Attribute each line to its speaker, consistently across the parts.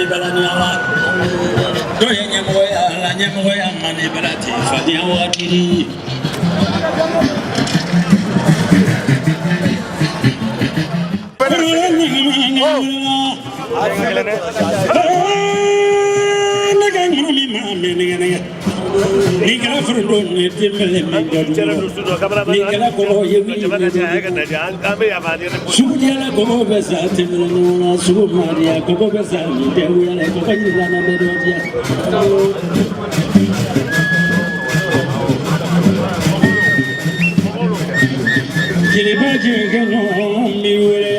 Speaker 1: bala ni ala dɔ ye ɲɛmɔgɔya la ɲɛmɔgɔya man di bala ten fadenya waati. Ni kɛra foronto ni tembele min ka dugu ni kɛra kɔgɔ ye min sugu diyara kɔgɔ bɛ sa tembele ɲɔgɔn na sugu ma diya kɔgɔ bɛ sa nin tɛ wuyala kɔgɔ yirila bɛ dɔ diya. Jeliba jɛgɛ nɔ mi wele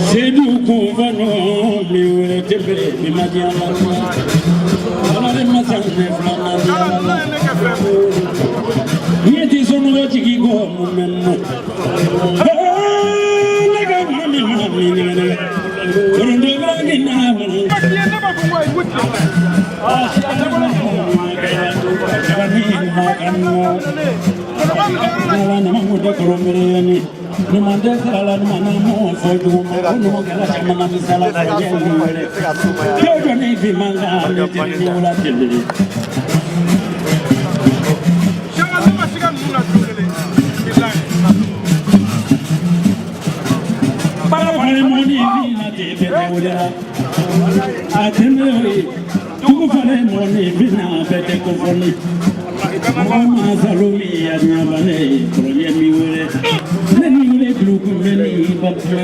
Speaker 1: Sedu kunfa nɔ mi wele tembele mi ma diya la ala de masa ne fila ma diya la ɲɛ ti somɔgɔ jigi kɔ mun bɛ na ne ka ma mi ma mi nɛgɛ foronto bɛ ni na mun. Dugu falen mɔni bina bɛɛ tɛ ko fɔli mɔgɔ ma salo min ya ɲabane kɔrɔɲɛ mi wele ne ni wele tulukun bɛ ni bakumɛ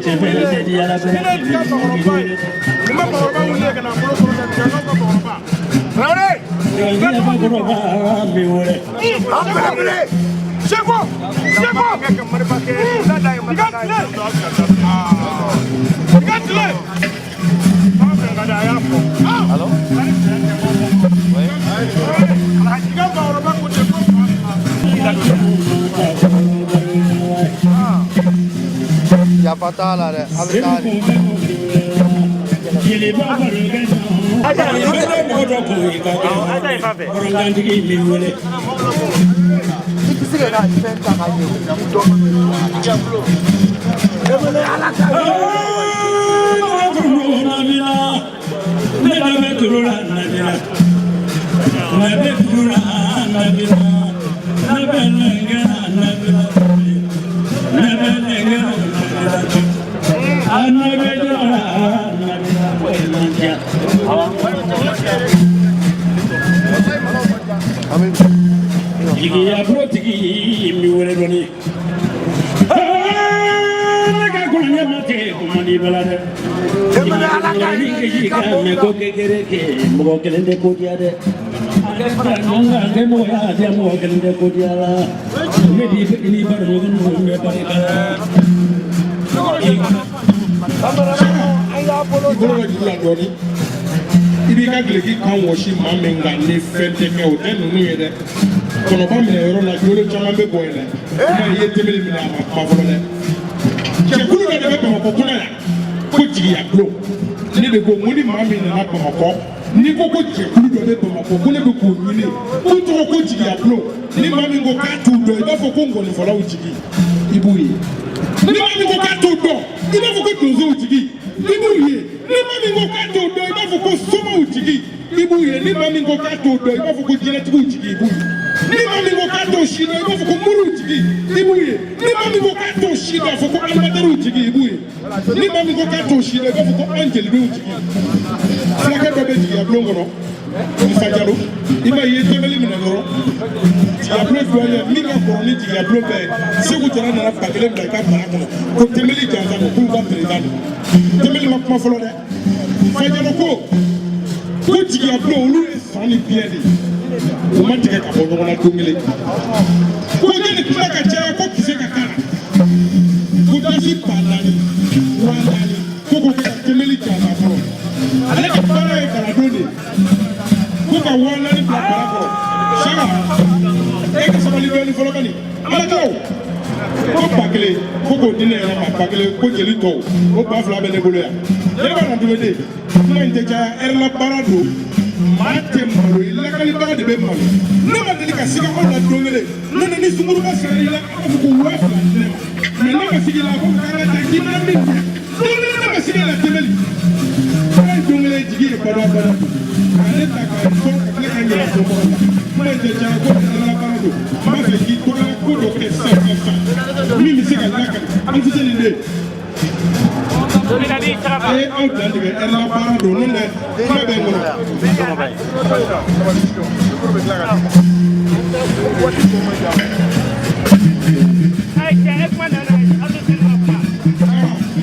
Speaker 1: cɛ bɛ tɛ di ala bɛ bakɔrɔba mi wele.
Speaker 2: Seko! Seko! I ka tile!
Speaker 3: Allô? Oui. Yafa t'a la dɛ, a bɛ taa de.
Speaker 1: Jeliba barokɛ mɔgɔ dɔ ko i ka kɛ kɔrɔkantigi mi wele.
Speaker 3: I tɛ se ka fɛn ta ka ɲɛ i dɔ.
Speaker 1: Ne da bɛ turu la nabila ne bɛ turu la nabila ne bɛ lɛnkɛ la nabila ne bɛ lɛnkɛ la nabila a ne bɛ jɔ la nabila ko e man diya. Jigiya bulotigi mi wele dɔɔni. Ne ka kɔnɔɲɛ ma tigɛ ko man di bala dɛ. Mɛ ko kekere mɔgɔ kelen tɛ ko diya dɛ. Kɛ mɔgɔ y'a diya mɔgɔ kelen tɛ ko diya la. Ne b'i ni baro ɲɔgɔn ninnu bɛ barika la.
Speaker 2: I bolo bɛ juru la dɔɔni. I b'i ka duloki kan wɔsi maa min kan ni fɛn tɛ kɛ o tɛ ninnu ye dɛ. Kɔnɔba minɛ yɔrɔ la jolo caman bɛ bɔ yen dɛ. I m'a ye i ye tebeli minɛ a ma kuma fɔlɔ dɛ. Jɛkulu dɔ de bɛ Bamakɔ kɔnɔ yan ko jigiya bulon. Ne de ko n ko ni maa min nana Bamakɔ n'i ko ko jɛkulu dɔ bɛ Bamakɔ ko ne bɛ k'o ɲini k'u tɔgɔ ko jigiya bulon ni maa min ko k'a t'u dɔn i b'a fɔ ko ngɔnifɔlaw jigi i b'u ye. Ni maa min ko k'a t'u dɔn i b'a fɔ ko donsow jigi i b'u ye. Ni maa min ko k'a t'o dɔn i b'a fɔ ko somaw jigi i b'u ye. Ni maa min ko k'a t'o dɔn i b'a fɔ ko jinɛtigiw jigi i b'u ye. Ni maa min ko k'a t'o si dɔn i b'a fɔ ko moriw jigi i b'u ye. Ni maa min ko k'a t'o si dɔn a fɔ ko alimatɛriw jigi i b'u ye. Ni maa min ko k'a t'o si dɔn i b'a fɔ ko an jelidenw jigi. Fulakɛ dɔ bɛ jigiya bulon kɔnɔ Musa Jalo i m'a ye i ye tɛmɛli minɛ dɔrɔn jigiya bulon dɔ ye min ka kɔrɔ ni jigiya bulon bɛɛ ye Segu Jara nana 1000 bila i ka mara kɔnɔ ko tɛmɛli jansa don k'u ka président don tɛmɛli ma kuma fɔlɔ dɛ Fajalo ko ko jigiya bulon olu ye san ni biɲɛ de ye u ma tigɛ ka bɔ ɲɔgɔn na don kelen ko yanni kuma ka caya ko kisɛ ka k'a la ko dasi 4000 40,000 ko k'o kɛ ka tɛmɛli jansa fɔlɔ ale ka baara ye galadon de ye ko ka 4000 bila bara kɔrɔ saka e ka sabali dɔɔni fɔlɔ kani alakaw ko 1000 ko k'o di ne yɛrɛ ma 1000 ko jeli tɔw o 2000 bɛ ne bolo yan jeliba na dumuni kuma in tɛ caya ɛri la baara don maa tɛ malo i lakalibaga de bɛ malo ne ma deli ka siga aw la don kelen n'o tɛ ni sunkuruba sera i la a b'a fɔ ko 2000 di ne ma mɛ ne ma sigi la a b'a fɔ k'an ka taa k'i mana min diya don kelen ne ma sigi la tɛmɛli ala ye don kelen jigi bada bada don ka ne ta ka fɔ ka tila ka ɲinɛ somɔgɔw la. Kuma in tɛ caya ko ala baara don. N b'a fɛ k'i tɔgɔla ko dɔ kɛ sisan sisan sisan min bɛ se ka lakali an tɛ se nin de. A ye aw dantigɛ ala baara don, n'o tɛ kuma bɛ n kɔnɔ.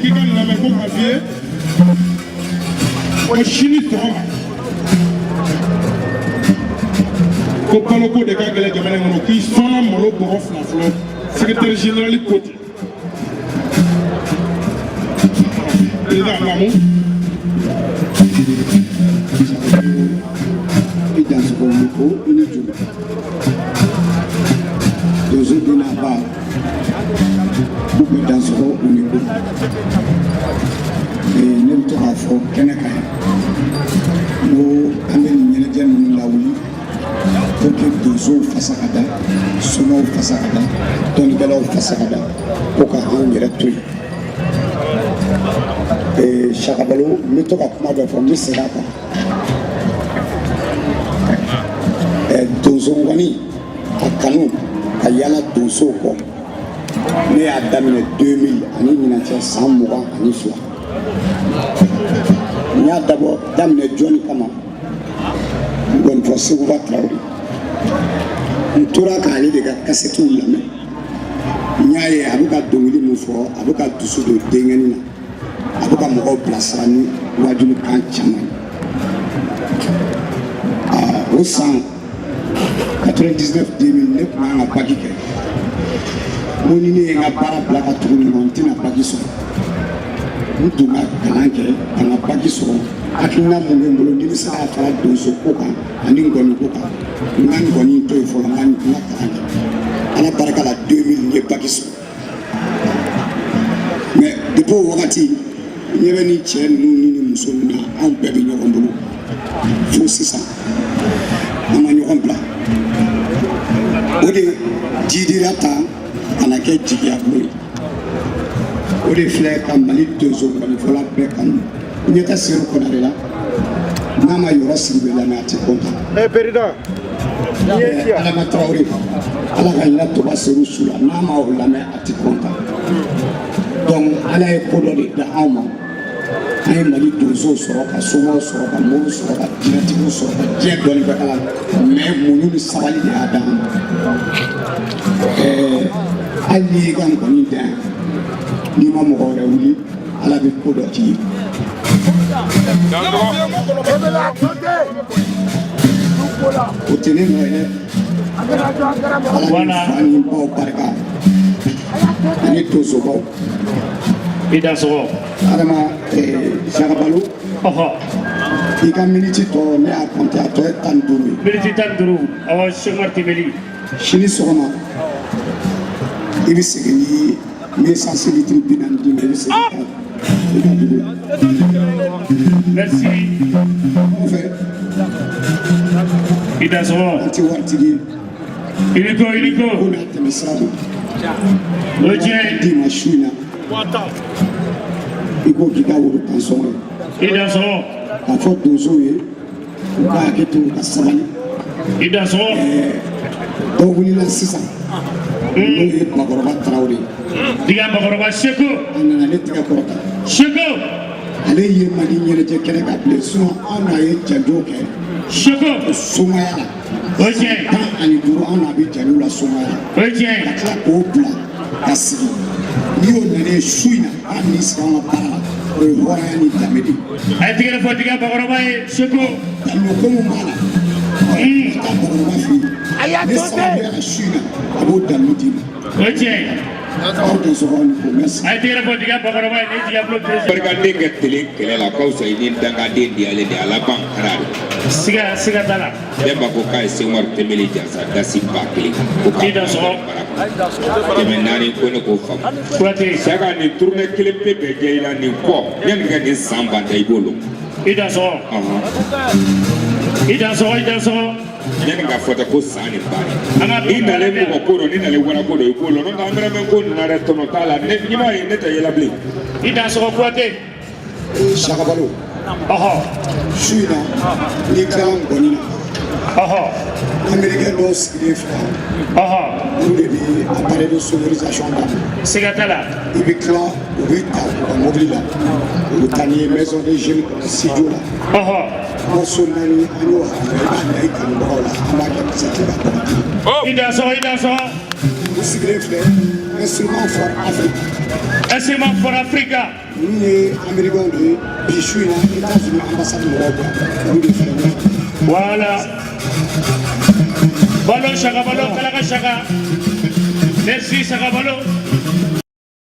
Speaker 2: K'i ka lamɛn ko k'a f'i ye ko sini sɔgɔma ko baloko de ka gɛlɛn jamana in kɔnɔ, k'i sɔnna malo bɔrɔ 2 fɔlɔ, secrétaire général ko ten. Président Lamou.
Speaker 4: I dansogo ni ko i ni joli donso den n'a ba k'u bɛ dansogo u ni ko. Ne bɛ to k'a fɔ kɛnɛ kan yan n ko an bɛ nin ɲɛnajɛ ninnu lawuli pour que donsow fasa ka da, somaw fasa ka da, dɔnnikɛlaw fasa ka da, ko ka anw yɛrɛ to yen. Sakabalo, n bɛ to ka kuma dɔ fɔ, n bɛ segin a kan. Donso ŋɔni a kanu ka yala donsow kɔ, ne y'a daminɛ 2000 ani ɲinan cɛ san 22. N y'a dabɔ daminɛ jɔnni kama? Ngɔnifɔ Seguba Tarawele. N tora k'ale de ka kasɛtiw lamɛn. N y'a ye a bɛ ka dɔnkili min fɔ, a bɛ ka dusu don denkɛnin na, a bɛ ka mɔgɔw bilasira ni wajulikan caman ye. O san 99 2000, ne tun kan ka baki kɛ. N ko ni ne ye n ka baara bila ka tugu nin kɔ, n tɛna baki sɔrɔ. N tun ka kalan kɛ ka n ka baki sɔrɔ. Hakilina mun bɛ n bolo ni bɛ se k'a fara donso ko kan ani ngɔni ko kan, n ka ngɔni to yen fɔlɔ, n ka kalan kɛ. Ala barika la, 2000 n ye baki sɔrɔ. Mais depuis o wagati, n ɲɛ bɛ ni cɛ ninnu ni muso ninnu na, anw bɛɛ bɛ ɲɔgɔn bolo fo sisan, an ma ɲɔgɔn bila. O de jidira tan ka na kɛ jigiya bolo ye. O de filɛ ka Mali donso ngɔnifɔla bɛɛ kanu. N ɲɛ tɛ Seru Konare la, n'a ma yɔrɔ sigi bɛ lamɛn, a tɛ kɔntan. Adama Traoré, Ala ka hinɛ Toba Seru su la, n'a ma o lamɛn, a tɛ kɔntan. Donc Ala ye ko dɔ de da anw ma. An ye Mali donsow sɔrɔ, ka somaw sɔrɔ, ka moriw sɔrɔ, ka jinɛtigiw sɔrɔ, ka diɲɛ dɔnni bɛɛ kala, mais muɲu ni sabali de y'a d'an ma. Hali n'i y'i ka ngɔni dan, n'i ma mɔgɔ wɛrɛ wuli, Ala bɛ ko dɔ k'i ye. O tɛ ne nɔ ye dɛ. Ala ni fa ni baw barika ani donsobaw.
Speaker 1: I dansogo.
Speaker 4: Adama Sakabalo.
Speaker 1: Ɔhɔ.
Speaker 4: I ka miniti tɔ, ne y'a compter, a tɔ ye 15 ye.
Speaker 1: Miniti 15, awɔ. Sekumar Tebeli.
Speaker 4: Sini sɔgɔma i bɛ segin ni n bɛ essence litre 40 d'i ma, i bɛ segin ka i ka dugu la.
Speaker 1: Merci.
Speaker 4: Kɔfɛ.
Speaker 1: I dansogo.
Speaker 4: An tɛ waritigi ye.
Speaker 1: I ni ko, i ni ko.
Speaker 4: Ko n'a tɛmɛ sira don.
Speaker 1: O ye tiɲɛ ye.
Speaker 4: D'i ma su in na, i k'o k'i ka woro tan sɔngɔ ye.
Speaker 1: I dansogo.
Speaker 4: K'a fɔ donsow ye u ka hakɛ to, u ka sabali.
Speaker 1: I dansogo.
Speaker 4: Dɔ wulila sisan, n'o ye Bakɔrɔba Tarawele ye.
Speaker 1: Diga Bakɔrɔba Seko.
Speaker 4: A nana ne tɛgɛ kɔrɔta.
Speaker 1: Seko.
Speaker 4: Ale ye Mali ɲɛnajɛ kɛnɛ kan bilen, sinon anw n'a ye janjo kɛ.
Speaker 1: Seko.
Speaker 4: Somaya la.
Speaker 1: O ye tiɲɛ ye.
Speaker 4: 15, anw n'a bɛ janjo la somaya la.
Speaker 1: O ye tiɲɛ ye.
Speaker 4: Ka tila k'o bila ka sigi, n'i y'o nalen su in na, k'a ni sigi anw ka baara la, o ye hɔrɔnya ni danbe de ye.
Speaker 1: A ye tigɛrɛ fɔ Diga Bakɔrɔba ye, Seko.
Speaker 4: Dalu ko mun b'a la, i ka taa Bakɔrɔba fɛ yen, ne sababuya la su in na, a b'o dalu d'i ma.
Speaker 1: O ye tiɲɛ ye.
Speaker 4: Aw donsobaw ni ko, merci.
Speaker 1: A ye tigɛrɛ fɔ Diga Bakɔrɔba ye, ni Diga Bulo président.
Speaker 5: Barikaden ka telen kɛlɛ la ka fisa i ni dangaden diyalen de a laban kɛra de.
Speaker 1: Siga t'a la.
Speaker 5: Bɛɛ ko k'a ye Sekumar Tɛnbeli jansa dasi 1000 ko k'a
Speaker 1: I dansogo.
Speaker 5: bara kɔnɔ 400, ko ne k'o faamu.
Speaker 1: Kuyate.
Speaker 5: Saka, nin tournée kelen pe bɛ kɛ i la nin kɔ, yanni ka nin san ban ta, i b'o lɔn.
Speaker 1: I dansogo. I dansogo, i dansogo.
Speaker 5: Yanni k'a fɔ tɛ ko san nin ban.
Speaker 1: An ka
Speaker 5: N'i nalen mɔgɔ ko dɔn, n'i nalen wara ko dɔn, i b'o lɔn. N'o tɛ an bɛrɛ mɛn ko nin na dɛ, tɔnɔ t'a la. Ne n'i m'a ye, ne tɛ yɛlɛ bilen.
Speaker 1: I dansogo, Kuyate.
Speaker 4: Sakabalo. Su in na, n'i tilala ngɔni na, américain dɔw sigilen filɛ, olu de bɛ appareil de sonorisation d'a ma.
Speaker 1: Siga t'a la.
Speaker 4: I bɛ tila, u bɛ ta u ka mobili la, u bɛ taa n'i ye maison des jeunes kɔnɔ, studio la. Morceau naani, an y'o hakɛ, i b'a da i kanubagaw la, an b'a kɛ kisɛ ka bɔ.
Speaker 1: I da sɔgɔ, i da sɔgɔ.
Speaker 4: U sigilen filɛ, Instrument for Africa.
Speaker 1: Instrument for Africa.
Speaker 4: Ninnu ye américains de ye. Bi su in na, États-Unis ambassade mɔgɔw bɛ yan, olu de filɛ ɲɔgɔn.
Speaker 1: Voilà. Balo Saka, Balo Kalaka Saka. Merci Saka Balo.